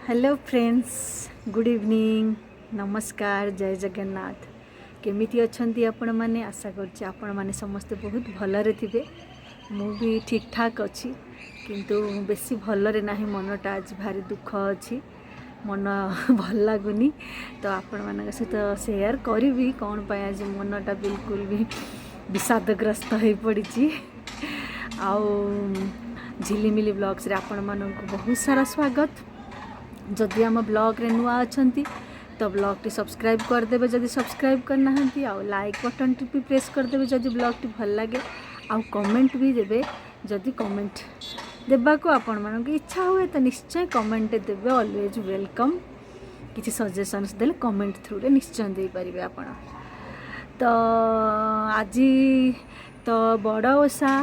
Hello friends, good evening, ନମସ୍କାର, ଜୟ ଜଗନ୍ନାଥ। କେମିତି ଅଛନ୍ତି ଆପଣମାନେ? ଆଶା କରୁଛି ଆପଣମାନେ ସମସ୍ତେ ବହୁତ ଭଲରେ ଥିବେ। ମୁଁ ବି ଠିକ୍ ଠାକ୍ ଅଛି, କିନ୍ତୁ ବେଶୀ ଭଲରେ ନାହିଁ। ମନଟା ଆଜି ଭାରି ଦୁଃଖ ଅଛି, ମନ ଭଲ ଲାଗୁନି। ତ ଆପଣମାନଙ୍କ ସହିତ ସେୟାର କରିବି କ'ଣ ପାଇଁ ଆଜି ମନଟା ବିଲକୁଲ ବି ବିଷାଦଗ୍ରସ୍ତ ହୋଇପଡ଼ିଛି। ଆଉ ଝିଲିମିଲି ବ୍ଲଗ୍ସରେ ଆପଣମାନଙ୍କୁ ବହୁତ ସାରା ସ୍ୱାଗତ। ଯଦି ଆମ ବ୍ଲଗ୍ରେ ନୂଆ ଅଛନ୍ତି ତ ବ୍ଲଗ୍ଟି ସବସ୍କ୍ରାଇବ୍ କରିଦେବେ ଯଦି ସବସ୍କ୍ରାଇବ୍ କରିନାହାନ୍ତି, ଆଉ ଲାଇକ୍ ବଟନ୍ଟି ବି ପ୍ରେସ୍ କରିଦେବେ ଯଦି ବ୍ଲଗ୍ଟି ଭଲ ଲାଗେ, ଆଉ କମେଣ୍ଟ ବି ଦେବେ। ଯଦି କମେଣ୍ଟ ଦେବାକୁ ଆପଣମାନଙ୍କୁ ଇଚ୍ଛା ହୁଏ ତ ନିଶ୍ଚୟ କମେଣ୍ଟ ଦେବେ, ଅଲୱେଜ୍ welcome. କିଛି ସଜେସନ୍ସ ଦେଲେ କମେଣ୍ଟ ଥ୍ରୁରେ ନିଶ୍ଚୟ ଦେଇପାରିବେ ଆପଣ। ତ ଆଜି ତ ବଡ଼ ଓଷା।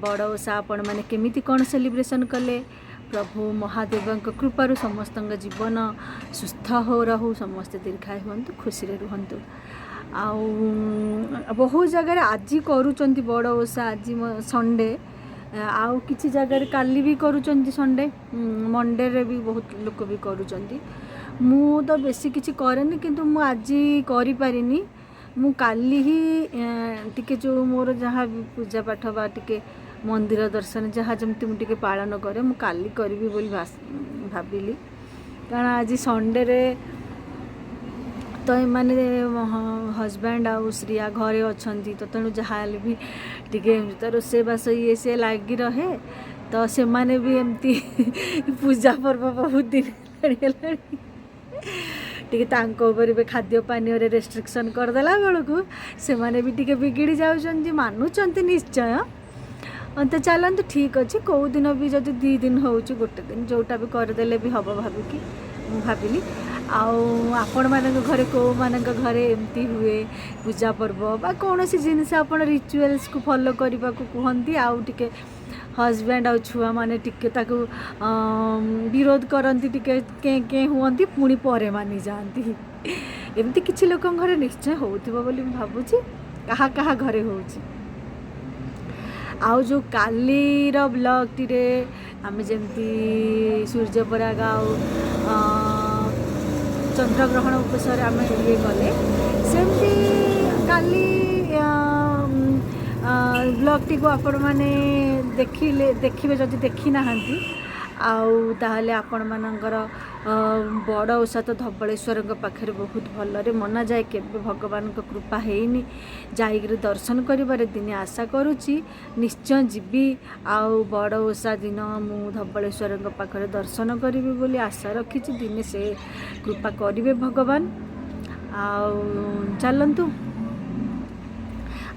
ବଡ଼ ଓଷା ଆପଣମାନେ କେମିତି କ'ଣ ସେଲିବ୍ରେସନ୍ କଲେ? ପ୍ରଭୁ ମହାଦେବଙ୍କ କୃପାରୁ ସମସ୍ତଙ୍କ ଜୀବନ ସୁସ୍ଥ ହଉ ରହୁ, ସମସ୍ତେ ଦୀର୍ଘାୟୁ ହୁଅନ୍ତୁ, ଖୁସିରେ ରୁହନ୍ତୁ। ଆଉ ବହୁତ ଜାଗାରେ ଆଜି କରୁଛନ୍ତି ବଡ଼ ଓଷା, ଆଜି ସଣ୍ଡେ। ଆଉ କିଛି ଜାଗାରେ କାଲି ବି କରୁଛନ୍ତି ସଣ୍ଡେ, ମଣ୍ଡେରେ ବି ବହୁତ ଲୋକ ବି କରୁଛନ୍ତି। ମୁଁ ତ ବେଶୀ କିଛି କରେନି, କିନ୍ତୁ ମୁଁ ଆଜି କରିପାରିନି। ମୁଁ କାଲି ହିଁ ଟିକେ ଯେଉଁ ମୋର ଯାହା ବି ପୂଜା ପାଠ ବା ଟିକେ ମନ୍ଦିର ଦର୍ଶନ ଯାହା ଯେମିତି ମୁଁ ଟିକେ ପାଳନ କରେ, ମୁଁ କାଲି କରିବି ବୋଲି ଭାବିଲି। କାରଣ ଆଜି ସଣ୍ଡେରେ ତ ଏମାନେ ହଜବ୍ୟାଣ୍ଡ ଆଉ ଶ୍ରିୟା ଘରେ ଅଛନ୍ତି, ତ ତେଣୁ ଯାହା ହେଲେ ବି ଟିକେ ଏମିତି ତ ରୋଷେଇବାସ ଇଏ ସିଏ ଲାଗି ରହେ। ତ ସେମାନେ ବି ଏମିତି ପୂଜା ପର୍ବ ବହୁତ ଦିନ ହେଲାଣି ହେଲାଣି, ଟିକେ ତାଙ୍କ ଉପରେ ବି ଖାଦ୍ୟ ପାନୀୟରେ ରେଷ୍ଟ୍ରିକ୍ସନ୍ କରିଦେଲା ବେଳକୁ ସେମାନେ ବି ଟିକେ ବିଗିଡ଼ି ଯାଉଛନ୍ତି, ମାନୁଛନ୍ତି ନିଶ୍ଚୟ। ତ ଚାଲନ୍ତୁ, ଠିକ୍ ଅଛି, କେଉଁ ଦିନ ବି ଯଦି 2 ଦିନ ହେଉଛି, ଗୋଟେ ଦିନ ଯେଉଁଟା ବି କରିଦେଲେ ବି ହେବ ଭାବିକି ମୁଁ ଭାବିଲି। ଆଉ ଆପଣମାନଙ୍କ ଘରେ, କେଉଁମାନଙ୍କ ଘରେ ଏମିତି ହୁଏ ପୂଜା ପର୍ବ ବା କୌଣସି ଜିନିଷ ଆପଣ ରିଚୁଆଲ୍ସକୁ ଫଲୋ କରିବାକୁ କୁହନ୍ତି, ଆଉ ଟିକେ ହଜବ୍ୟାଣ୍ଡ ଆଉ ଛୁଆମାନେ ଟିକେ ତାକୁ ବିରୋଧ କରନ୍ତି, ଟିକେ କେଁ କେଁ ହୁଅନ୍ତି, ପୁଣି ପରେ ମାନିଯାଆନ୍ତି? ଏମିତି କିଛି ଲୋକଙ୍କ ଘରେ ନିଶ୍ଚୟ ହେଉଥିବ ବୋଲି ମୁଁ ଭାବୁଛି। କାହା କାହା ଘରେ ହେଉଛି? ଆଉ ଯେଉଁ କାଲିର ବ୍ଲଗ୍ଟିରେ ଆମେ ଯେମିତି ସୂର୍ଯ୍ୟପରାଗ ଆଉ ଚନ୍ଦ୍ରଗ୍ରହଣ ବିଷୟରେ ଆମେ ଇଏ କଲେ, ସେମିତି କାଲି ବ୍ଲଗ୍ଟିକୁ ଆପଣମାନେ ଦେଖିଲେ, ଦେଖିବେ ଯଦି ଦେଖିନାହାନ୍ତି। ଆଉ ତାହେଲେ ଆପଣମାନଙ୍କର ବଡ଼ ଓଷା ତ ଧବଳେଶ୍ୱରଙ୍କ ପାଖରେ ବହୁତ ଭଲରେ ମନାଯାଏ। କେବେ ଭଗବାନଙ୍କ କୃପା ହେଇନି ଯାଇକରି ଦର୍ଶନ କରିବାରେ। ଦିନେ ଆଶା କରୁଛି ନିଶ୍ଚୟ ଯିବି, ଆଉ ବଡ଼ ଓଷା ଦିନ ମୁଁ ଧବଳେଶ୍ୱରଙ୍କ ପାଖରେ ଦର୍ଶନ କରିବି ବୋଲି ଆଶା ରଖିଛି। ଦିନେ ସେ କୃପା କରିବେ ଭଗବାନ। ଆଉ ଚାଲନ୍ତୁ,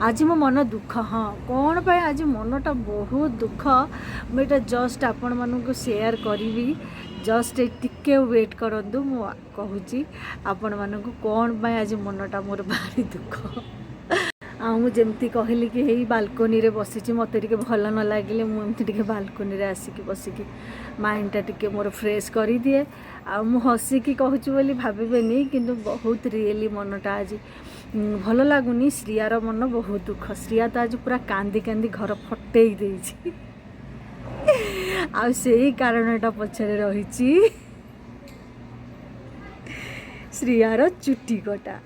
ଆଜି ମୋ ମନ ଦୁଃଖ। ହଁ, କ'ଣ ପାଇଁ ଆଜି ମନଟା ବହୁତ ଦୁଃଖ, ମୁଁ ଏଇଟା ଜଷ୍ଟ ଆପଣମାନଙ୍କୁ ସେୟାର କରିବି। ଜଷ୍ଟ ଟିକେ ୱେଟ୍ କରନ୍ତୁ, ମୁଁ କହୁଛି ଆପଣମାନଙ୍କୁ କ'ଣ ପାଇଁ ଆଜି ମନଟା ମୋର ଭାରି ଦୁଃଖ। ଆଉ ମୁଁ ଯେମିତି କହିଲି କି ହେଇ ବାଲକୋନିରେ ବସିଛି, ମୋତେ ଟିକେ ଭଲ ନ ଲାଗିଲେ ମୁଁ ଏମିତି ଟିକେ ବାଲକୋନିରେ ଆସିକି ବସିକି ମାଇଣ୍ଡଟା ଟିକେ ମୋର ଫ୍ରେଶ୍ କରିଦିଏ। ଆଉ ମୁଁ ହସିକି କହୁଛି ବୋଲି ଭାବିବେନି, କିନ୍ତୁ ବହୁତ ରିଏଲି ମନଟା ଆଜି ଭଲ ଲାଗୁନି। ଶ୍ରିୟାର ମନ ବହୁତ ଦୁଃଖ। ଶ୍ରିୟା ତ ଆଜି ପୁରା କାନ୍ଦି କାନ୍ଦି ଘର ଫଟେଇ ଦେଇଛି। ଆଉ ସେଇ କାରଣଟା ପଛରେ ରହିଛି ଶ୍ରିୟାର ଚୁଟି କଟା।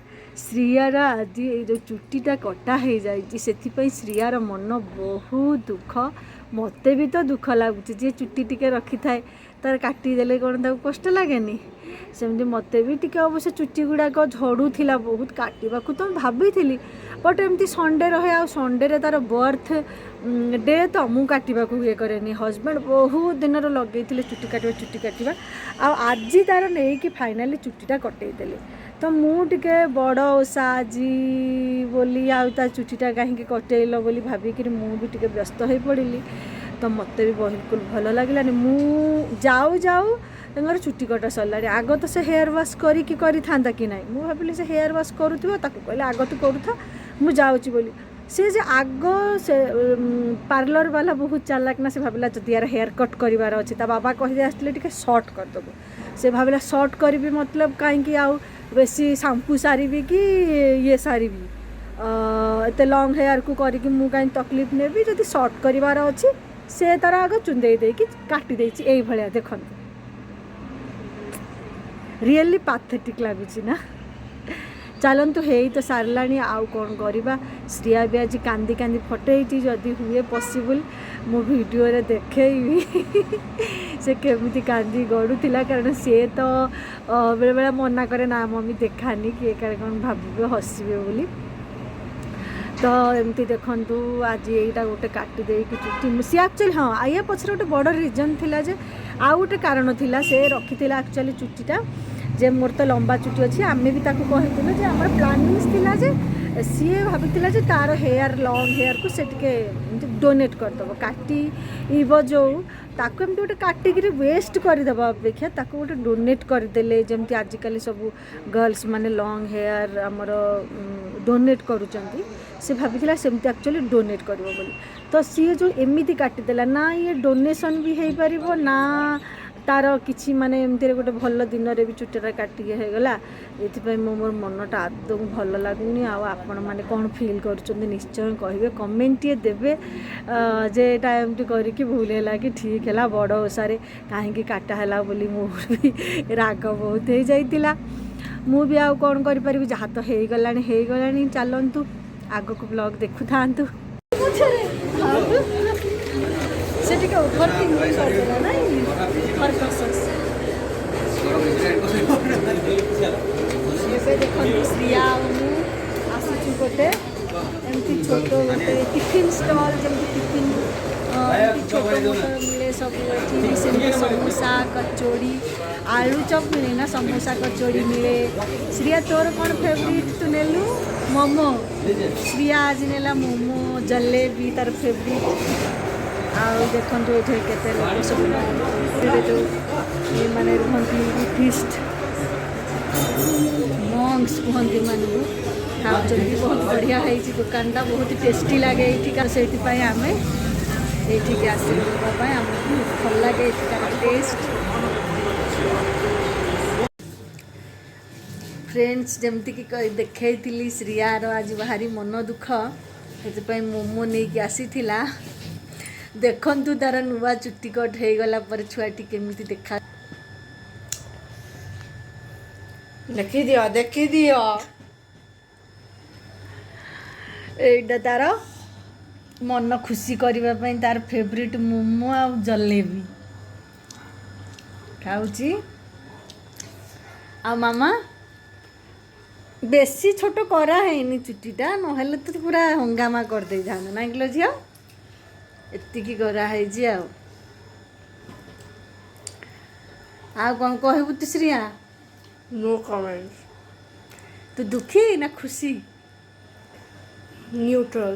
ଶ୍ରିୟାର ଆଜି ଏଇ ଯେଉଁ ଚୁଟିଟା କଟା ହେଇଯାଇଛି, ସେଥିପାଇଁ ଶ୍ରିୟାର ମନ ବହୁତ ଦୁଃଖ। ମୋତେ ବି ତ ଦୁଃଖ ଲାଗୁଛି। ଯିଏ ଚୁଟି ଟିକେ ରଖିଥାଏ, ତାର କାଟିଦେଲେ କ'ଣ ତାକୁ କଷ୍ଟ ଲାଗେନି? ସେମିତି ମୋତେ ବି ଟିକେ। ଅବଶ୍ୟ ଚୁଟି ଗୁଡ଼ାକ ଝଡ଼ୁଥିଲା ବହୁତ, କାଟିବାକୁ ତ ଭାବିଥିଲି, ବଟ୍ ଏମିତି ସଣ୍ଡେ ରହେ ଆଉ ସଣ୍ଡେରେ ତାର ବର୍ଥ ଡେ, ତ ମୁଁ କାଟିବାକୁ ଇଏ କରେନି। ହଜବେଣ୍ଡ ବହୁତ ଦିନର ଲଗେଇଥିଲେ ଚୁଟି କାଟିବା, ଚୁଟି କାଟିବା, ଆଉ ଆଜି ତାର ନେଇକି ଫାଇନାଲି ଚୁଟିଟା କଟେଇଦେଲେ। ତ ମୁଁ ଟିକେ ବଡ଼ ଓଷା ଆଜି ବୋଲି ଆଉ ତା ଚୁଟିଟା କାହିଁକି କଟେଇଲ ବୋଲି ଭାବିକିରି ମୁଁ ବି ଟିକେ ବ୍ୟସ୍ତ ହୋଇପଡ଼ିଲି। ତ ମୋତେ ବି ବିଲକୁଲ ଭଲ ଲାଗିଲାନି। ମୁଁ ଯାଉ ଯାଉ ତାଙ୍କର ଚୁଟି କଟା ସରିଲାଣି। ଆଗ ତ ସେ ହେୟାର ୱାଶ୍ କରିକି କରିଥାନ୍ତା କି ନାହିଁ? ମୁଁ ଭାବିଲି ସେ ହେୟାର ୱାଶ୍ କରୁଥିବ, ତାକୁ କହିଲେ ଆଗ ତୁ କରୁଥା, ମୁଁ ଯାଉଛି ବୋଲି। ସେ ଯେ ଆଗ ସେ ପାର୍ଲର ବାଲା ବହୁତ ଚାଲାକ ନା, ସେ ଭାବିଲା ଯଦି ୟାର ହେୟାର କଟ୍ କରିବାର ଅଛି, ତା ବାବା କହିଦେଇ ଆସିଥିଲେ ଟିକେ ସର୍ଟ କରିଦେବୁ। ସେ ଭାବିଲା ସର୍ଟ କରିବି ମତଲବ କାହିଁକି ଆଉ ବେଶୀ ସାମ୍ପୁ ସାରିବି କି ଇଏ ସାରିବି, ଏତେ ଲଙ୍ଗ୍ ହେୟାରକୁ କରିକି ମୁଁ କାହିଁ ତକଲିଫ ନେବି? ଯଦି ସର୍ଟ କରିବାର ଅଛି, ସେ ତାର ଆଗ ଚୁନ୍ଦେଇ ଦେଇକି କାଟି ଦେଇଛି ଏଇଭଳିଆ। ଦେଖନ୍ତୁ। ରିଏଲି ପାଥେଟିକ୍ ଲାଗୁଛି ନା? ଚାଲନ୍ତୁ, ହେଇ ତ ସାରିଲାଣି, ଆଉ କ'ଣ କରିବା? ଶ୍ରିୟା ବି ଆଜି କାନ୍ଦି କାନ୍ଦି ଫଟେଇଛି। ଯଦି ହୁଏ ପସିବୁଲ୍, ମୁଁ ଭିଡ଼ିଓରେ ଦେଖେଇବି ସେ କେମିତି କାନ୍ଦି ଗଡ଼ୁଥିଲା। କାରଣ ସିଏ ତ ବେଳେବେଳେ ମନା କରେ, ନା ମମି ଦେଖାନି, କିଏ କାଳେ କ'ଣ ଭାବିବେ, ହସିବେ ବୋଲି। ତ ଏମିତି ଦେଖନ୍ତୁ, ଆଜି ଏଇଟା ଗୋଟେ କାଟି ଦେଇକି ଚୁଟି ସିଏ ଆକ୍ଚୁଆଲି, ହଁ, ୟା ପଛରେ ଗୋଟେ ବଡ଼ ରିଜନ୍ ଥିଲା ଯେ, ଆଉ ଗୋଟେ କାରଣ ଥିଲା। ସେ ରଖିଥିଲା ଆକ୍ଚୁଆଲି ଚୁଟିଟା ଯେ ମୋର ତ ଲମ୍ବା ଚୁଟି ଅଛି। ଆମେ ବି ତାକୁ କହିଥିଲୁ ଯେ ଆମର ପ୍ଲାନିଂସ୍ ଥିଲା ଯେ ସିଏ ଭାବିଥିଲା ଯେ ତାର ହେୟାର, ଲଙ୍ଗ୍ ହେୟାରକୁ ସେ ଟିକେ ଏମିତି ଡୋନେଟ୍ କରିଦେବ। କାଟିବ ଯେଉଁ, ତାକୁ ଏମିତି ଗୋଟେ କାଟିକିରି ୱେଷ୍ଟ କରିଦେବା ଅପେକ୍ଷା ତାକୁ ଗୋଟେ ଡୋନେଟ୍ କରିଦେଲେ, ଯେମିତି ଆଜିକାଲି ସବୁ ଗର୍ଲସ ମାନେ ଲଙ୍ଗ୍ ହେୟାର ଆମର ଡୋନେଟ୍ କରୁଛନ୍ତି, ସେ ଭାବିଥିଲା ସେମିତି ଆକ୍ଚୁଆଲି ଡୋନେଟ୍ କରିବ ବୋଲି। ତ ସିଏ ଯେଉଁ ଏମିତି କାଟିଦେଲା ନା, ଇଏ ଡୋନେସନ୍ ବି ହେଇପାରିବ ନା ତାର କିଛି, ମାନେ ଏମିତିରେ ଗୋଟେ ଭଲ ଦିନରେ ବି ଚୁଟିଟା କାଟିକି ହେଇଗଲା। ଏଥିପାଇଁ ମୁଁ ମୋର ମନଟା ଆଦୌ ଭଲ ଲାଗୁନି। ଆଉ ଆପଣମାନେ କ'ଣ ଫିଲ୍ କରୁଛନ୍ତି, ନିଶ୍ଚୟ କହିବେ, କମେଣ୍ଟଟିଏ ଦେବେ ଯେ ଏଇଟା ଏମିତି କରିକି ଭୁଲ ହେଲା କି ଠିକ୍ ହେଲା। ବଡ଼ ଓଷାରେ କାହିଁକି କାଟା ହେଲା ବୋଲି ମୋର ବି ରାଗ ବହୁତ ହେଇଯାଇଥିଲା। ମୁଁ ବି ଆଉ କ'ଣ କରିପାରିବି? ଯାହା ତ ହେଇଗଲାଣି ହେଇଗଲାଣି। ଚାଲନ୍ତୁ, ଆଗକୁ ବ୍ଲଗ୍ ଦେଖୁଥାନ୍ତୁ। ସେ ଟିକେ ଓଭର ଥିଙ୍କିଂ କରିଦେଲା ନାଇଁ, ଓଭର କନସିୟସ୍। ଏବେ ଦେଖନ୍ତୁ, ଶ୍ରିୟା ଆଉ ମୁଁ ଆସିଛୁ ଗୋଟେ ଏମିତି ଛୋଟ ଗୋଟେ ଟିଫିନ୍ ଷ୍ଟଲ୍। ଯେମିତି ଟିଫିନ୍ ଏମିତି ଛୋଟ ମୋଟ ମିଳେ ସବୁ, ଏଠି ବି ସେମିତି ସମୋସା, କଚୋଡ଼ି, ଆଳୁ ଚପ୍ ମିଳେ ନା, ସମୋସା କଚୋଡ଼ି ମିଳେ। ଶ୍ରିୟା, ତୋର କ'ଣ ଫେଭରିଟ୍? ତୁ ନେଲୁ ମୋମୋ। ଶ୍ରିୟା ଆଜି ନେଲା ମୋମୋ, ଜଲେବି ତାର ଫେଭରିଟ୍। ଆଉ ଦେଖନ୍ତୁ, ଏଠି କେତେ ଲୋକ ସବୁ ଯେଉଁ ଏମାନେ ରୁହନ୍ତି, ବୁଦ୍ଧିଷ୍ଟ ମଙ୍କ୍ସ କୁହନ୍ତି ଏମାନଙ୍କୁ, ଖାଉଛନ୍ତି। ବହୁତ ବଢ଼ିଆ ହେଇଛି ଦୋକାନଟା, ବହୁତ ଟେଷ୍ଟି ଲାଗେ ଏଇଠିକାର। ସେଇଥିପାଇଁ ଆମେ ଏଇଠିକି ଆସିଲୁ ନେବା ପାଇଁ। ଆମକୁ ଭଲ ଲାଗେ ଏଠିକାର ଟେଷ୍ଟ। ଫ୍ରେଣ୍ଡସ୍, ଯେମିତିକି ଦେଖେଇଥିଲି, ଶ୍ରିୟାର ଆଜି ଭାରି ମନ ଦୁଃଖ, ସେଥିପାଇଁ ମୋମୋ ନେଇକି ଆସିଥିଲା। ଦେଖନ୍ତୁ, ତାର ନୂଆ ଚୁଟି କଟ୍ ହେଇଗଲା ପରେ ଛୁଆଟି କେମିତି ଦେଖା ଦେଖିଦିଅ, ଦେଖିଦିଅ। ଏଇଟା ତାର ମନ ଖୁସି କରିବା ପାଇଁ ତାର ଫେଭରିଟ୍ ମୋମୋ ଆଉ ଜଲେବି ଖାଉଛି। ଆଉ ମାମା, ବେଶୀ ଛୋଟ କରା ହେଇନି ଚୁଟିଟା, ନହେଲେ ତ ପୁରା ହଙ୍ଗାମା କରିଦେଇଥାନ୍ତା ନାଇଁ କିଲୋ ଝିଅ? ଏତିକି କରାହେଇଛି। ଆଉ କ'ଣ କହିବୁ ତୁ ଶ୍ରିୟା? No comment. ତୁ ଦୁଃଖୀ ନା ଖୁସି? ନ୍ୟୁଟ୍ରାଲ।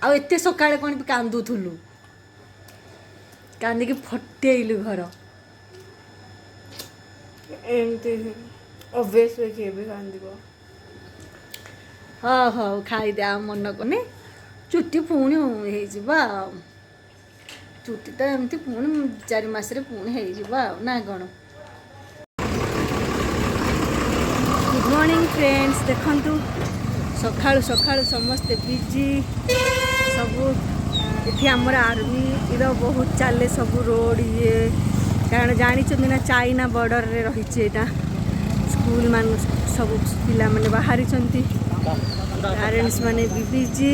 ଆଉ ଏତେ ସକାଳେ କ'ଣ ବି କାନ୍ଦୁଥିଲୁ? କାନ୍ଦିକି ଫଟେଇଲୁ ଘର। ଏମିତି ଅବଭିୟସଲି କିଏ ବି କାନ୍ଦିବ। ହଉ ହଉ, ଖାଇଦେ। ଆଉ ମନ କନେ, ଚୁଟି ପୁଣି ହେଇଯିବ। ଆଉ ଚୁଟି ତ ଏମିତି ପୁଣି 4 ମାସରେ ପୁଣି ହେଇଯିବ ଆଉ ନା କ'ଣ? Good morning friends. ଦେଖନ୍ତୁ, ସକାଳୁ ସକାଳୁ ସମସ୍ତେ ବିଜି ସବୁ। ଏଠି ଆମର ଆର୍ମିର ବହୁତ ଚାଲେ ସବୁ ରୋଡ଼ ଇଏ, କାରଣ ଜାଣିଛନ୍ତି ନା, ଚାଇନା ବର୍ଡ଼ରରେ ରହିଛି ଏଇଟା। ସ୍କୁଲ ମାନ ସବୁ ପିଲାମାନେ ବାହାରିଛନ୍ତି, ପ୍ୟାରେଣ୍ଟସ୍ ମାନେ ବି ବିଜି।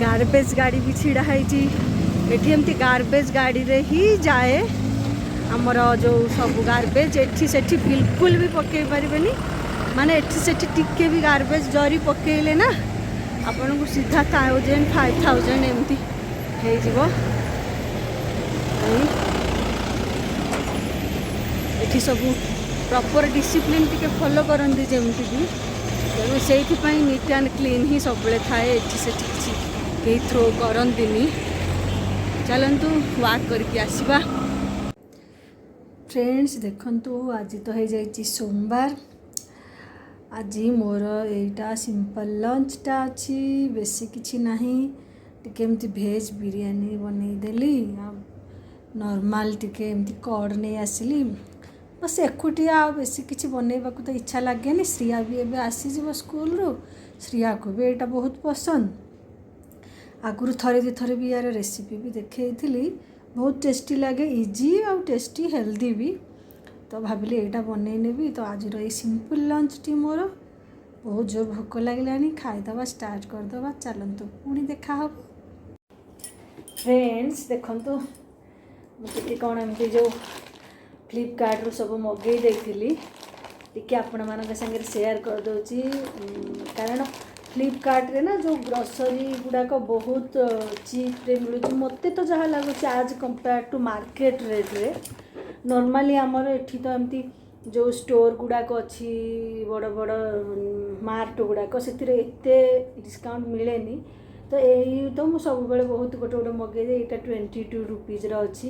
ଗାର୍ବେଜ୍ ଗାଡ଼ି ବି ଛିଡ଼ା ହେଇଛି ଏଠି। ଏମିତି ଗାର୍ବେଜ୍ ଗାଡ଼ିରେ ହିଁ ଯାଏ ଆମର ଯେଉଁ ସବୁ ଗାର୍ବେଜ୍। ଏଠି ସେଠି ବିଲକୁଲ ବି ପକାଇ ପାରିବେନି। ମାନେ ଏଠି ସେଠି ଟିକେ ବି ଗାର୍ବେଜ୍ ଜରି ପକାଇଲେ ନା, ଆପଣଙ୍କୁ ସିଧା 1000, 5000 ଏମିତି ହେଇଯିବ। ଏଇ ଏଠି ସବୁ ପ୍ରପର୍ ଡିସିପ୍ଲିନ୍ ଟିକେ ଫଲୋ କରନ୍ତି ଯେମିତିକି, ତେଣୁ ସେଇଥିପାଇଁ ନିଟ୍ ଆଣ୍ଡ କ୍ଲିନ୍ ହିଁ ସବୁବେଳେ ଥାଏ। ଏଠି ସେଠି କିଛି କେହି ଥ୍ରୋ କରନ୍ତିନି। ଚାଲନ୍ତୁ, ୱାକ୍ କରିକି ଆସିବା। ଫ୍ରେଣ୍ଡସ୍, ଦେଖନ୍ତୁ, ଆଜି ତ ହେଇଯାଇଛି ସୋମବାର। ଆଜି ମୋର ଏଇଟା ସିମ୍ପଲ୍ ଲଞ୍ଚଟା ଅଛି, ବେଶୀ କିଛି ନାହିଁ। ଟିକେ ଏମିତି ଭେଜ୍ ବିରିୟାନୀ ବନେଇଦେଲି ଆଉ ନର୍ମାଲ୍ ଟିକେ ଏମିତି କର୍ଡ଼ ନେଇ ଆସିଲି। ବସ୍, ଏକୁଟିଆ, ଆଉ ବେଶୀ କିଛି ବନେଇବାକୁ ତ ଇଚ୍ଛା ଲାଗେନି। ଶ୍ରିୟା ବି ଏବେ ଆସିଯିବ ସ୍କୁଲରୁ। ଶ୍ରିୟାକୁ ବି ଏଇଟା ବହୁତ ପସନ୍ଦ। ଆଗରୁ ଥରେ ଦୁଇଥର ବି ୟାର ରେସିପି ବି ଦେଖେଇଥିଲି। ବହୁତ ଟେଷ୍ଟି ଲାଗେ, ଇଜି ଆଉ ଟେଷ୍ଟି, ହେଲ୍ଦି ବି। ତ ଭାବିଲି ଏଇଟା ବନେଇ ନେବି। ତ ଆଜିର ଏଇ ସିମ୍ପଲ୍ ଲଞ୍ଚଟି ମୋର। ବହୁତ ଜୋର ଭୋକ ଲାଗିଲାଣି, ଖାଇଦେବା ଷ୍ଟାର୍ଟ କରିଦେବା। ଚାଲନ୍ତୁ, ପୁଣି ଦେଖା ହେବ। ଫ୍ରେଣ୍ଡସ୍, ଦେଖନ୍ତୁ, ମୁଁ ଟିକେ କ'ଣ ଏମିତି ଯେଉଁ ଫ୍ଲିପକାର୍ଟରୁ ସବୁ ମଗେଇ ଦେଇଥିଲି, ଟିକେ ଆପଣମାନଙ୍କ ସାଙ୍ଗରେ ସେୟାର କରିଦେଉଛି। କାରଣ ଫ୍ଲିପକାର୍ଟରେ ନା ଯେଉଁ ଗ୍ରୋସରୀ ଗୁଡ଼ାକ ବହୁତ ଚିପ୍ରେ ମିଳୁଛି, ମୋତେ ତ ଯାହା ଲାଗୁଛି, ଆଜ୍ କମ୍ପେୟାର ଟୁ ମାର୍କେଟ ରେଟ୍ରେ। ନର୍ମାଲି ଆମର ଏଠି ତ ଏମିତି ଯେଉଁ ଷ୍ଟୋର୍ ଗୁଡ଼ାକ ଅଛି, ବଡ଼ ବଡ଼ ମାର୍ଟ ଗୁଡ଼ାକ, ସେଥିରେ ଏତେ ଡିସକାଉଣ୍ଟ ମିଳେନି। ତ ଏଇ ତ ମୁଁ ସବୁବେଳେ ବହୁତ ଗୋଟେ ଗୋଟେ ମଗେଇଦିଏ। ଏଇଟା 22 ରୁପିଜ୍ର ଅଛି।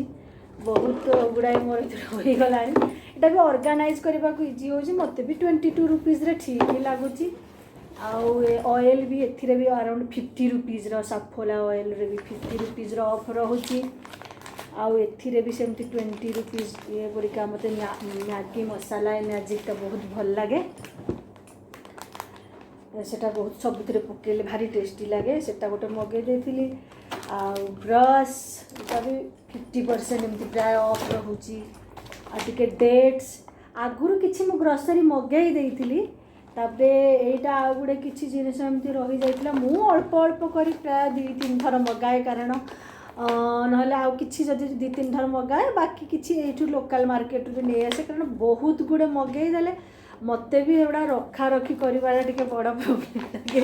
ବହୁତ ଗୁଡ଼ାଏ ମୋର ଏଥିରେ ହୋଇଗଲାଣି। ଏଇଟା ବି ଅର୍ଗାନାଇଜ୍ କରିବାକୁ ଇଜି ହେଉଛି। ମୋତେ ବି 22 ରୁପିଜ୍ରେ ଠିକ୍ ହିଁ ଲାଗୁଛି। ଆଉ ଏ ଅଏଲ୍ ବି, ଏଥିରେ ବି ଆରାଉଣ୍ଡ 50 ରୁପିଜ୍ର, ସାଫୋଲା ଅଏଲ୍ରେ ବି 50 ରୁପିଜ୍ର ଅଫ୍ ରହୁଛି। ଆଉ ଏଥିରେ ବି ସେମିତି 20 ରୁପିଜ୍। ଇଏ ପରିକା ମୋତେ ମ୍ୟାଗି ମସଲା, ଏ ମ୍ୟାଜିକ୍ଟା ବହୁତ ଭଲ ଲାଗେ। ସେଟା ବହୁତ ସବୁଥିରେ ପକେଇଲେ ଭାରି ଟେଷ୍ଟି ଲାଗେ। ସେଟା ଗୋଟେ ମଗେଇ ଦେଇଥିଲି। ଆଉ ବ୍ରସ୍, ଏଟା ବି 50% ଏମିତି ପ୍ରାୟ ଅଫ୍ ରହୁଛି। ଆଉ ଟିକେ ଡେଟ୍ସ, ଆଗରୁ କିଛି ମୁଁ ଗ୍ରୋସରୀ ମଗେଇ ଦେଇଥିଲି। ତାପରେ ଏଇଟା ଆଉ ଗୋଟେ କିଛି ଜିନିଷ ଏମିତି ରହିଯାଇଥିଲା। ମୁଁ ଅଳ୍ପ ଅଳ୍ପ କରି ପ୍ରାୟ ଦୁଇ ତିନି ଥର ମଗାଏ, କାରଣ ନହେଲେ ଆଉ କିଛି ଯଦି ଦୁଇ ତିନି ଥର ମଗାଏ, ବାକି କିଛି ଏଇଠୁ ଲୋକାଲ୍ ମାର୍କେଟରୁ ବି ନେଇ ଆସେ। କାରଣ ବହୁତ ଗୁଡ଼େ ମଗେଇ ଦେଲେ ମୋତେ ବି ଏଗୁଡ଼ା ରଖା ରଖି କରିବାଟା ଟିକେ ବଡ଼ ପ୍ରୋବ୍ଲେମ୍ ଲାଗେ,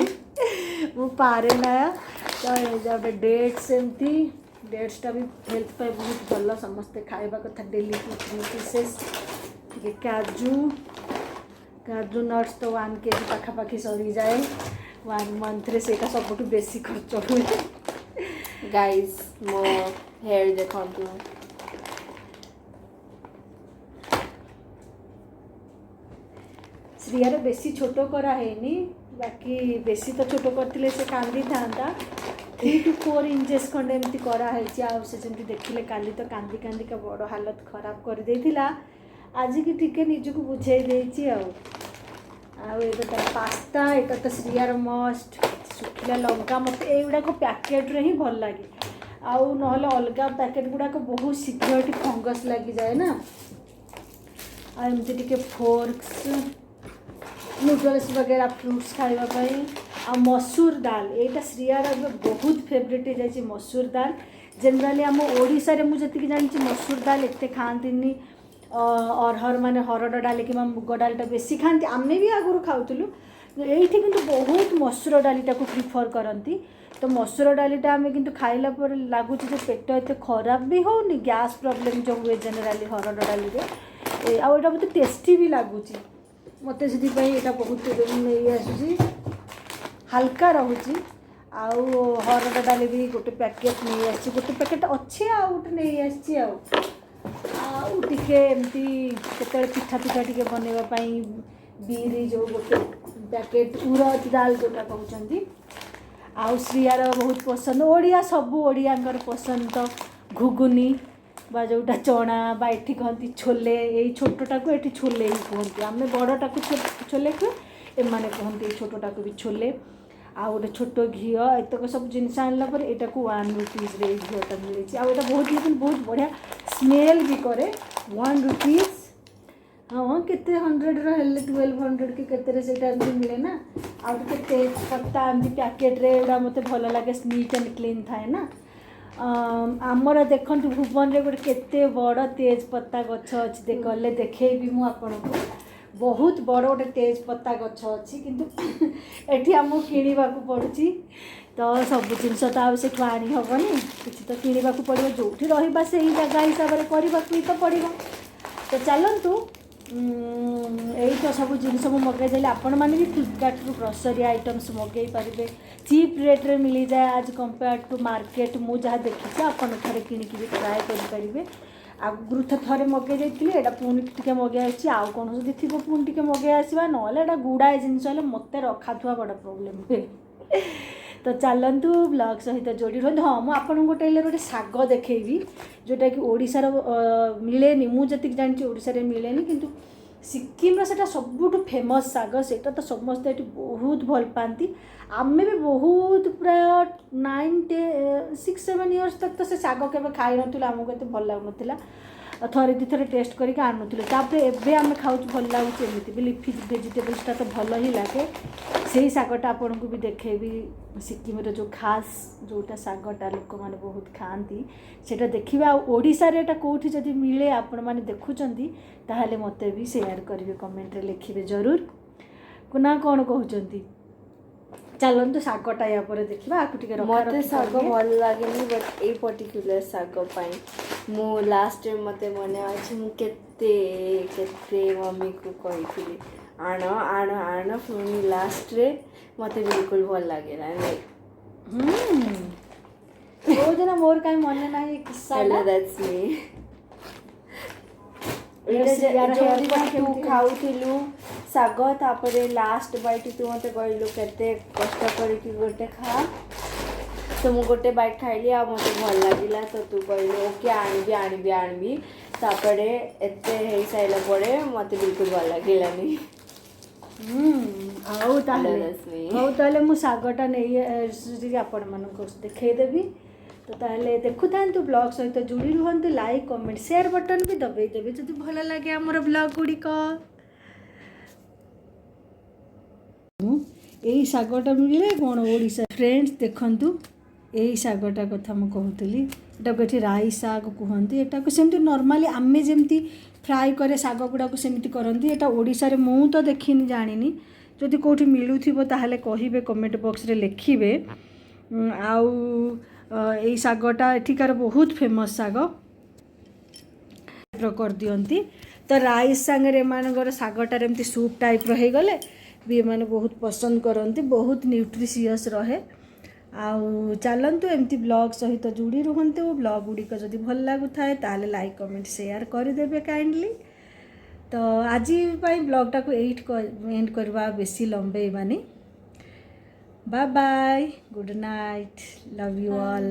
ମୁଁ ପାରେ ନା। ତ ଏ ଗୋଟେ ଡେଟ୍ସ, ଏମିତି ଡେଟ୍ସଟା ବି ହେଲ୍ଥ ପାଇଁ ବହୁତ ଭଲ, ସମସ୍ତେ ଖାଇବା କଥା ଡେଲି 2-3 ପିସେସ୍। ଟିକେ କାଜୁ, କାଜୁ ନଟ୍ସ ତ 1 କେଜି ପାଖାପାଖି ସରିଯାଏ ୱାନ୍ ମନ୍ଥରେ। ସେଇଟା ସବୁଠୁ ବେଶୀ ଖର୍ଚ୍ଚ ହୁଏ। ଗାଇସ୍, ମୋ ହେୟାର ଦେଖନ୍ତୁ। ଶ୍ରିୟାର ବେଶୀ ଛୋଟ କରାହେଇନି। ବାକି ବେଶୀ ତ ଛୋଟ କରିଥିଲେ ସେ କାନ୍ଦିଥାନ୍ତା। 3 ଟୁ 4 ଇଞ୍ଚେସ୍ ଖଣ୍ଡେ ଏମିତି କରାହେଇଛି। ଆଉ ସେ ଯେମିତି ଦେଖିଲେ, କାଲି ତ କାନ୍ଦି କାନ୍ଦିକା ବଡ଼ ହାଲତ ଖରାପ କରିଦେଇଥିଲା। ଆଜିକି ଟିକେ ନିଜକୁ ବୁଝେଇ ଦେଇଛି। ଆଉ ଆଉ ଏଇଟା ତାର ପାସ୍ତା, ଏଇଟା ତ ଶ୍ରିୟାର ମଷ୍ଟ। ଶୁଖିଲା ଲଙ୍କା, ମୋତେ ଏଇଗୁଡ଼ାକ ପ୍ୟାକେଟ୍ରେ ହିଁ ଭଲ ଲାଗେ। ଆଉ ନହେଲେ ଅଲଗା ପ୍ୟାକେଟ୍ ଗୁଡ଼ାକ ବହୁତ ଶୀଘ୍ର ଏଠି ଫଙ୍ଗସ୍ ଲାଗିଯାଏ ନା। ଆଉ ଏମିତି ଟିକେ ଫୋର୍କସ୍, ନୁଡଲ୍ସ ବଗେରା, ଫ୍ରୁଟ୍ସ ଖାଇବା ପାଇଁ। ଆଉ ମସୁର ଡାଲ, ଏଇଟା ଶ୍ରିୟାର ଏବେ ବହୁତ ଫେଭରେଟ୍ ହେଇଯାଇଛି ମସୁର ଡାଲ। ଜେନେରାଲି ଆମ ଓଡ଼ିଶାରେ ମୁଁ ଯେତିକି ଜାଣିଛି, ମସୁର ଡାଲ ଏତେ ଖାଆନ୍ତିନି। ଅରହର ମାନେ ହରଡ଼ ଡାଲି କିମ୍ବା ମୁଗ ଡାଲିଟା ବେଶୀ ଖାଆନ୍ତି। ଆମେ ବି ଆଗରୁ ଖାଉଥିଲୁ। ଏଇଠି କିନ୍ତୁ ବହୁତ ମସୁର ଡାଲିଟାକୁ ପ୍ରିଫର୍ କରନ୍ତି। ତ ମସୁର ଡାଲିଟା ଆମେ କିନ୍ତୁ ଖାଇଲା ପରେ ଲାଗୁଛି ଯେ ପେଟ ଏତେ ଖରାପ ବି ହେଉନି, ଗ୍ୟାସ୍ ପ୍ରୋବ୍ଲେମ୍ ଯେଉଁ ହୁଏ ଜେନେରାଲି ହରଡ଼ ଡାଲିରେ। ଆଉ ଏଇଟା ବହୁତ ଟେଷ୍ଟି ବି ଲାଗୁଛି ମୋତେ, ସେଥିପାଇଁ ଏଇଟା ବହୁତ ଏବେ ମୁଁ ନେଇ ଆସୁଛି। ହାଲକା ରହୁଛି। ଆଉ ହରଡ଼ ଡାଲି ବି ଗୋଟେ ପ୍ୟାକେଟ୍ ନେଇ ଆସିଛି। ଗୋଟେ ପ୍ୟାକେଟ୍ ଅଛି, ଆଉ ଗୋଟେ ନେଇ ଆସିଛି। ଆଉ ଆଉ ଟିକେ ଏମିତି କେତେବେଳେ ପିଠା ପିଠା ଟିକେ ବନେଇବା ପାଇଁ ବିରି ଯେଉଁ ଗୋଟେ ପ୍ୟାକେଟ୍, ଉରଦ ଡାଲ ଯେଉଁଟା କହୁଛନ୍ତି। ଆଉ ଶ୍ରିୟାର ବହୁତ ପସନ୍ଦ, ଓଡ଼ିଆ ସବୁ ଓଡ଼ିଆଙ୍କର ପସନ୍ଦ ତ ଘୁଗୁନି ବା ଯେଉଁଟା ଚଣା ବା ଏଠି କହନ୍ତି ଛୋଲେ। ଏଇ ଛୋଟଟାକୁ ଏଠି ଛୋଲେ ହିଁ କୁହନ୍ତି। ଆମେ ବଡ଼ଟାକୁ ଛୋଲେ କୁହେ, ଏମାନେ କୁହନ୍ତି ଏଇ ଛୋଟଟାକୁ ବି ଛୋଲେ। ଆଉ ଗୋଟେ ଛୋଟ ଘିଅ। ଏତକ ସବୁ ଜିନିଷ ଆଣିଲା ପରେ ଏଇଟାକୁ 1 ରୁପିଜ୍ରେ ଏଇ ଘିଅଟା ମିଳିଛି। ଆଉ ଏଇଟା ବହୁତ ଲେକିନ୍ ବହୁତ ବଢ଼ିଆ ସ୍ମେଲ୍ ବି କରେ। 1 ରୁପିଜ୍, ହଁ, କେତେ ହଣ୍ଡ୍ରେଡ଼ର ହେଲେ, 1200 କି କେତେରେ ସେଇଟା ଏମିତି ମିଳେ ନା। ଆଉ ଟିକେ ତେଜପତ୍ତା ଏମିତି ପ୍ୟାକେଟ୍ରେ, ଏଗୁଡ଼ା ମୋତେ ଭଲ ଲାଗେ, ନିଟ୍ ଆଣ୍ଡ କ୍ଲିନ୍ ଥାଏ ନା। ଆମର ଦେଖନ୍ତୁ, ଭୁବନରେ ଗୋଟେ କେତେ ବଡ଼ ତେଜପତ୍ତା ଗଛ ଅଛି। ଗଲେ ଦେଖେଇବି ମୁଁ ଆପଣଙ୍କୁ। ବହୁତ ବଡ଼ ଗୋଟେ ତେଜପତ୍ତା ଗଛ ଅଛି, କିନ୍ତୁ ଏଠି ଆମକୁ କିଣିବାକୁ ପଡ଼ୁଛି। ତ ସବୁ ଜିନିଷ ତ ଆଉ ସେଠୁ ଆଣି ହେବନି, କିଛି ତ କିଣିବାକୁ ପଡ଼ିବ। ଯେଉଁଠି ରହିବା ସେଇ ଜାଗା ହିସାବରେ କରିବାକୁ ହିଁ ତ ପଡ଼ିବ। ତ ଚାଲନ୍ତୁ, ଏଇ ତ ସବୁ ଜିନିଷ ମୁଁ ମଗେଇଦେଲି। ଆପଣମାନେ ବି ଫ୍ଲିପକାର୍ଟରୁ ଗ୍ରୋସରୀ ଆଇଟମ୍ସ ମଗେଇ ପାରିବେ, ଚିପ୍ ରେଟ୍ରେ ମିଳିଯାଏ ଆଜ୍ କମ୍ପେୟାର ଟୁ ମାର୍କେଟ, ମୁଁ ଯାହା ଦେଖିଛି। ଆପଣ ଥରେ କିଣିକି ବି ଟ୍ରାଏ କରିପାରିବେ। ଆଗରୁ ତ ଥରେ ମଗେଇ ଦେଇଥିଲି, ଏଇଟା ପୁଣି ଟିକେ ମଗେଇ ଆସିଛି। ଆଉ କ'ଣ ଯଦି ଥିବ ପୁଣି ଟିକେ ମଗେଇ ଆସିବା, ନହେଲେ ଏଇଟା ଗୁଡ଼ାଏ ଜିନିଷ ହେଲେ ମୋତେ ରଖାଥୁଆ ବଡ଼ ପ୍ରୋବ୍ଲେମ୍ ହୁଏ। ତ ଚାଲନ୍ତୁ, ବ୍ଲଗ୍ ସହିତ ଯୋଡ଼ି ରୁହନ୍ତୁ। ହଁ, ମୁଁ ଆପଣଙ୍କୁ ଗୋଟେ ହେଲେ ଗୋଟେ ଶାଗ ଦେଖେଇବି, ଯେଉଁଟାକି ଓଡ଼ିଶାର ମିଳେନି। ମୁଁ ଯେତିକି ଜାଣିଛି ଓଡ଼ିଶାରେ ମିଳେନି, କିନ୍ତୁ ସିକିମ୍ର ସେଇଟା ସବୁଠୁ ଫେମସ୍ ଶାଗ। ସେଇଟା ତ ସମସ୍ତେ ଏଠି ବହୁତ ଭଲ ପାଆନ୍ତି। ଆମେ ବି ବହୁତ ପ୍ରାୟ 9 6 7 ଇୟର୍ସ ତକ ତ ସେ ଶାଗ କେବେ ଖାଇନଥିଲୁ, ଆମକୁ ଏତେ ଭଲ ଲାଗୁନଥିଲା। ଥରେ ଦୁଇ ଥର ଟେଷ୍ଟ କରିକି ଆଣୁନଥିଲୁ। ତାପରେ ଏବେ ଆମେ ଖାଉଛୁ, ଭଲ ଲାଗୁଛି। ଏମିତି ବି ଲିଫି ଭେଜିଟେବଲ୍ସଟା ତ ଭଲ ହିଁ ଲାଗେ। ସେଇ ଶାଗଟା ଆପଣଙ୍କୁ ବି ଦେଖେଇବି। ସିକିମର ଯେଉଁ ଖାସ୍ ଯେଉଁଟା ଶାଗଟା ଲୋକମାନେ ବହୁତ ଖାଆନ୍ତି, ସେଇଟା ଦେଖିବେ। ଆଉ ଓଡ଼ିଶାରେ ଏଇଟା କେଉଁଠି ଯଦି ମିଳେ, ଆପଣମାନେ ଦେଖୁଛନ୍ତି, ତାହେଲେ ମୋତେ ବି ସେୟାର କରିବେ, କମେଣ୍ଟରେ ଲେଖିବେ ଜରୁର ନା କ'ଣ କହୁଛନ୍ତି? ଚାଲନ୍ତୁ, ଶାଗଟା ୟା ପରେ ଦେଖିବା। ଆକୁ ଟିକେ ମତେ ରଖା ଶାଗ ଭଲ ଲାଗେନି, ବଟ୍ ଏଇ ପର୍ଟିକୁଲାର ଶାଗ ପାଇଁ ମୁଁ ଲାଷ୍ଟ ଟାଇମ୍, ମୋତେ ମନେ ଅଛି, ମୁଁ କେତେ କେତେ ମମିକୁ କହିଥିଲି, ଆଣ ଆଣ ଆଣ। ପୁଣି ଲାଷ୍ଟରେ ମୋତେ ବିଲକୁଲ ଭଲ ଲାଗିଲାନି। କୋଉଦିନ? ମୋର କାହିଁ ମନେ ନାହିଁ ଏ ହେଲେ କିସ୍ସାଟା। That's me. ଏଇଟା ୟାର hair ଯୋଉଦିନ cut ତୁ କେମିତି ହେଇଛି? ଖାଉଥିଲୁ ଶାଗ, ତାପରେ ଲାଷ୍ଟ ବାଇଟ୍ ତୁ ମୋତେ କହିଲୁ କେତେ କଷ୍ଟ କରିକି ଗୋଟେ ଖା। ତ ମୁଁ ଗୋଟେ ବାଇଟ୍ ଖାଇଲି ଆଉ ମୋତେ ଭଲ ଲାଗିଲା। ତ ତୁ କହିଲୁ, ଓକେ, ଆଣିବି ଆଣିବି ଆଣିବି। ତାପରେ ଏତେ ହେଇସାରିଲା ପରେ ମୋତେ ବିଲକୁଲ ଭଲ ଲାଗିଲାନି। ହଉ ତାହେଲେ। That's me. ହଉ ତାହେଲେ, ମୁଁ ଶାଗଟା ନେଇ ଆସିଛି, ଆପଣମାନଙ୍କୁ ଦେଖେଇଦେବି। ତ ତାହେଲେ ଦେଖୁଥାନ୍ତୁ, ବ୍ଲଗ୍ ସହିତ ଯୋଡ଼ି ରୁହନ୍ତୁ। ଲାଇକ୍, କମେଣ୍ଟ, ସେୟାର ବଟନ୍ ବି ଦବେଇ ଦେବେ ଯଦି ଭଲ ଲାଗେ ଆମର ବ୍ଲଗ୍ ଗୁଡ଼ିକ। ଏଇ ଶାଗଟା ମିଳେ କ'ଣ ଓଡ଼ିଶା? ଫ୍ରେଣ୍ଡସ୍, ଦେଖନ୍ତୁ, ଏଇ ଶାଗଟା କଥା ମୁଁ କହୁଥିଲି। ଏଟାକୁ ଏଠି ରାଇ ଶାଗ କୁହନ୍ତି। ଏଟାକୁ ସେମିତି ନର୍ମାଲି ଆମେ ଯେମିତି ଫ୍ରାଏ କରେ ଶାଗ ଗୁଡ଼ାକୁ, ସେମିତି କରନ୍ତି। ଏଟା ଓଡ଼ିଶାରେ ମୁଁ ତ ଦେଖିନି, ଜାଣିନି। ଯଦି କେଉଁଠି ମିଳୁଥିବ ତାହେଲେ କହିବେ, କମେଣ୍ଟ ବକ୍ସରେ ଲେଖିବେ। ଆଉ ଏଇ ଶାଗଟା ଏଠିକାର ବହୁତ ଫେମସ୍ ଶାଗ ର କରିଦିଅନ୍ତି। ତ ରାଇସ୍ ସାଙ୍ଗରେ ଏମାନଙ୍କର ଶାଗଟାରେ ଏମିତି ସୁପ୍ ଟାଇପ୍ର ହେଇଗଲେ ବି ଏମାନେ ବହୁତ ପସନ୍ଦ କରନ୍ତି। ବହୁତ ନ୍ୟୁଟ୍ରିସିୟସ୍ ରହେ। ଆଉ ଚାଲନ୍ତୁ, ଏମିତି ବ୍ଲଗ୍ ସହିତ ଯୋଡ଼ି ରୁହନ୍ତୁ। ବ୍ଲଗ୍ ଗୁଡ଼ିକ ଯଦି ଭଲ ଲାଗୁଥାଏ, ତାହେଲେ ଲାଇକ୍, କମେଣ୍ଟ, ସେୟାର କରିଦେବେ କାଇଣ୍ଡଲି। ତ ଆଜି ପାଇଁ ବ୍ଲଗ୍ଟାକୁ ଏଇଠି ଏଣ୍ଡ କରିବା, ବେଶୀ ଲମ୍ବେଇବାନି। Bye bye, good night, love you all.